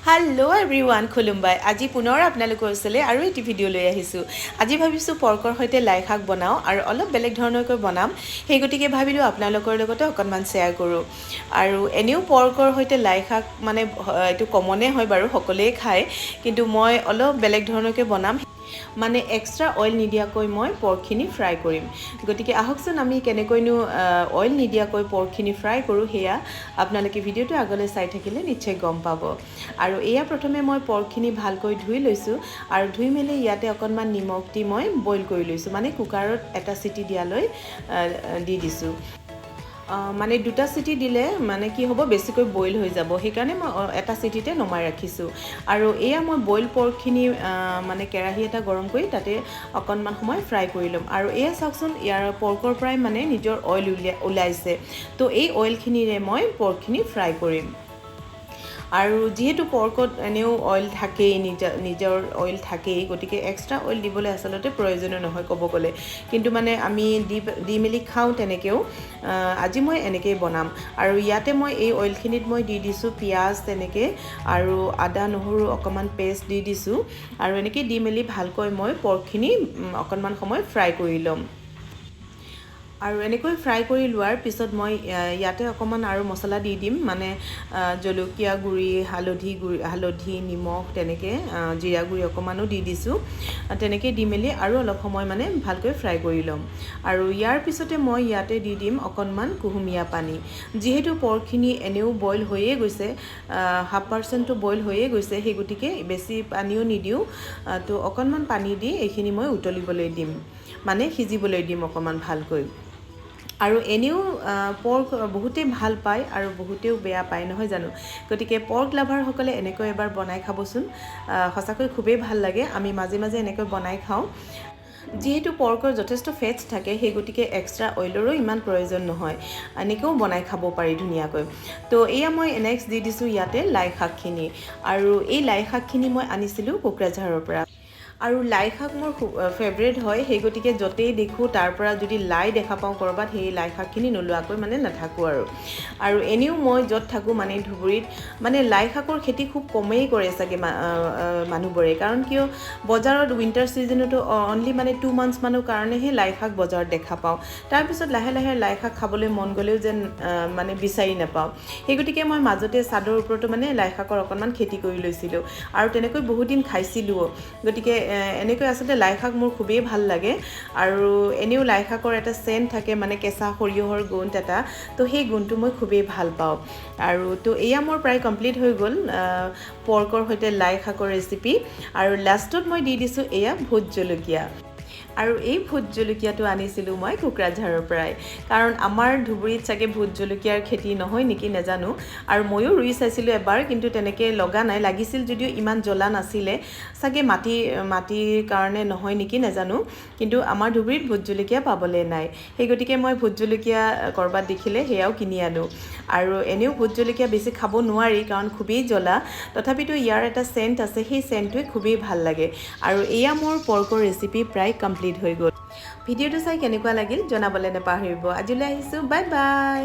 Hello' everyone, খুলুমবাই। আজি পুনৰ আপোনালোকৰ ওচৰলৈ আৰু এটি ভিডিঅ' লৈ আহিছোঁ। আজি ভাবিছোঁ পৰ্কৰ সৈতে লাই শাক বনাওঁ আৰু অলপ বেলেগ ধৰণৰকৈ বনাম। সেই গতিকে ভাবিলোঁ আপোনালোকৰ লগতে অকণমান শ্বেয়াৰ কৰোঁ। আৰু এনেও পৰ্কৰ সৈতে লাই শাক মানে এইটো কমনে হয় বাৰু, সকলোৱে খায়, কিন্তু মই অলপ বেলেগ ধৰণৰকৈ বনাম। মানে এক্সট্ৰা অইল নিদিয়াকৈ মই পৰ্কখিনি ফ্ৰাই কৰিম। গতিকে আহকচোন, আমি কেনেকৈনো অইল নিদিয়াকৈ পৰ্কখিনি ফ্ৰাই কৰোঁ, সেয়া আপোনালোকে ভিডিঅ'টো আগলৈ চাই থাকিলে নিশ্চয় গম পাব। আৰু এয়া প্ৰথমে মই পৰ্কখিনি ভালকৈ ধুই লৈছোঁ আৰু ধুই মেলি ইয়াতে অকণমান নিমখ দি মই বইল কৰি লৈছোঁ, মানে কুকাৰত এটা চিটি দিয়ালৈ দি দিছোঁ। মানে দুটা চিটি দিলে মানে কি হ'ব, বেছিকৈ বইল হৈ যাব, সেইকাৰণে মই এটা চিটিতে নমাই ৰাখিছোঁ। আৰু এয়া মই বইল পৰ্কখিনি মানে কেৰাহী এটা গৰম কৰি তাতে অকণমান সময় ফ্ৰাই কৰি ল'ম। আৰু এয়া চাওকচোন, ইয়াৰ পৰ্কৰ পৰাই মানে নিজৰ অইল ওলাইছে। তো এই অইলখিনিৰে মই পৰ্কখিনি ফ্ৰাই কৰিম। আৰু যিহেতু পৰ্কত এনেও অইল থাকেই, নিজৰ অইল থাকেই, গতিকে এক্সট্ৰা অইল দিবলৈ আচলতে প্ৰয়োজনো নহয় ক'ব গ'লে। কিন্তু মানে আমি দি দি মেলি খাওঁ তেনেকৈও। আজি মই এনেকৈয়ে বনাম। আৰু ইয়াতে মই এই অইলখিনিত মই দি দিছোঁ পিঁয়াজ তেনেকৈ আৰু আদা নহৰু অকণমান পেষ্ট দি দিছোঁ। আৰু এনেকৈ দি মেলি ভালকৈ মই পৰ্কখিনি অকণমান সময় ফ্ৰাই কৰি ল'ম। আৰু এনেকৈ ফ্ৰাই কৰি লোৱাৰ পিছত মই ইয়াতে অকণমান আৰু মছলা দি দিম, মানে জলকীয়া গুড়ি, হালধি গুড়ি, হালধি, নিমখ, তেনেকৈ জিৰা গুড়ি অকণমানো দি দিছোঁ। তেনেকৈ দি মেলি আৰু অলপ সময় মানে ভালকৈ ফ্ৰাই কৰি ল'ম। আৰু ইয়াৰ পিছতে মই ইয়াতে দি দিম অকণমান কুহুমীয়া পানী। যিহেতু পৰ্কখিনি এনেও বইল হৈয়ে গৈছে, 1/2%টো বইল হৈয়ে গৈছে, সেই গতিকে বেছি পানীও নিদিওঁ। তো অকণমান পানী দি এইখিনি মই উতলিবলৈ দিম, মানে সিজিবলৈ দিম অকণমান ভালকৈ। আৰু এনেও পৰ্ক বহুতেই ভাল পায় আৰু বহুতেও বেয়া পায়, নহয় জানো? গতিকে পৰ্ক লাভাৰসকলে এনেকৈ এবাৰ বনাই খাবচোন, সঁচাকৈ খুবেই ভাল লাগে। আমি মাজে মাজে এনেকৈ বনাই খাওঁ। যিহেতু পৰ্কৰ যথেষ্ট ফেটছ থাকে, সেই গতিকে এক্সট্ৰা অইলৰো ইমান প্ৰয়োজন নহয়, এনেকৈও বনাই খাব পাৰি ধুনীয়াকৈ। তো এয়া মই নেক্সট দি দিছোঁ ইয়াতে লাই শাকখিনি। আৰু এই লাই শাকখিনি মই আনিছিলোঁ কোকৰাঝাৰৰ পৰা। আৰু লাই শাক মোৰ খুব ফেভৰেট হয়, সেই গতিকে য'তেই দেখোঁ, তাৰ পৰা যদি লাই দেখা পাওঁ ক'ৰবাত, সেই লাই শাকখিনি নোলোৱাকৈ মানে নাথাকোঁ। আৰু এনেও মই য'ত থাকোঁ, মানে ধুবুৰীত, মানে লাই শাকৰ খেতি খুব কমেই কৰে চাগে মানুহবোৰে। কাৰণ কিয়, বজাৰত উইণ্টাৰ ছিজনতো অনলি মানে 2 মান্থছ মানৰ কাৰণেহে লাই শাক বজাৰত দেখা পাওঁ। তাৰপিছত লাহে লাহে লাই শাক খাবলৈ মন গ'লেও যেন মানে বিচাৰি নাপাওঁ। সেই গতিকে মই মাজতে চাদৰ ওপৰতো মানে লাই শাকৰ অকণমান খেতি কৰি লৈছিলোঁ আৰু তেনেকৈ বহুত দিন খাইছিলোঁও। গতিকে এনেকৈ আচলতে লাই শাক মোৰ খুবেই ভাল লাগে। আৰু এনেও লাই শাকৰ এটা চেণ্ট থাকে, মানে কেঁচা সৰিয়হৰ গোন্ধ এটা, তো সেই গোন্ধটো মই খুবেই ভাল পাওঁ। আৰু তো এয়া মোৰ প্ৰায় কমপ্লিট হৈ গ'ল পৰ্কৰ সৈতে লাই শাকৰ ৰেচিপি। আৰু লাষ্টত মই দি দিছোঁ এয়া ভোট জলকীয়া। আৰু এই ভোট জলকীয়াটো আনিছিলোঁ মই কোকৰাঝাৰৰ পৰাই, কাৰণ আমাৰ ধুবুৰীত চাগে ভোট জলকীয়াৰ খেতি নহয় নেকি নাজানো। আৰু ময়ো ৰুই চাইছিলোঁ এবাৰ, কিন্তু তেনেকৈ লগা নাই। লাগিছিল যদিও ইমান জ্বলা নাছিলে চাগে, মাটিৰ কাৰণে নহয় নেকি নাজানো। কিন্তু আমাৰ ধুবুৰীত ভোট জলকীয়া পাবলৈ নাই, সেই গতিকে মই ভোট জলকীয়া ক'ৰবাত দেখিলে সেয়াও কিনি আনো। আৰু এনেও ভোট জলকীয়া বেছি খাব নোৱাৰি, কাৰণ খুবেই জ্বলা। তথাপিতো ইয়াৰ এটা চেণ্ট আছে, সেই চেণ্টটোৱে খুবেই ভাল লাগে। আৰু এয়া মোৰ পৰ্কৰ ৰেচিপি প্ৰায় কমপ্লিট হৈ গ'ল। ভিডিঅ'টো চাই কেনেকুৱা লাগিল জনাবলৈ নাপাহৰিব। আজিলৈ আহিছোঁ, বাই বাই।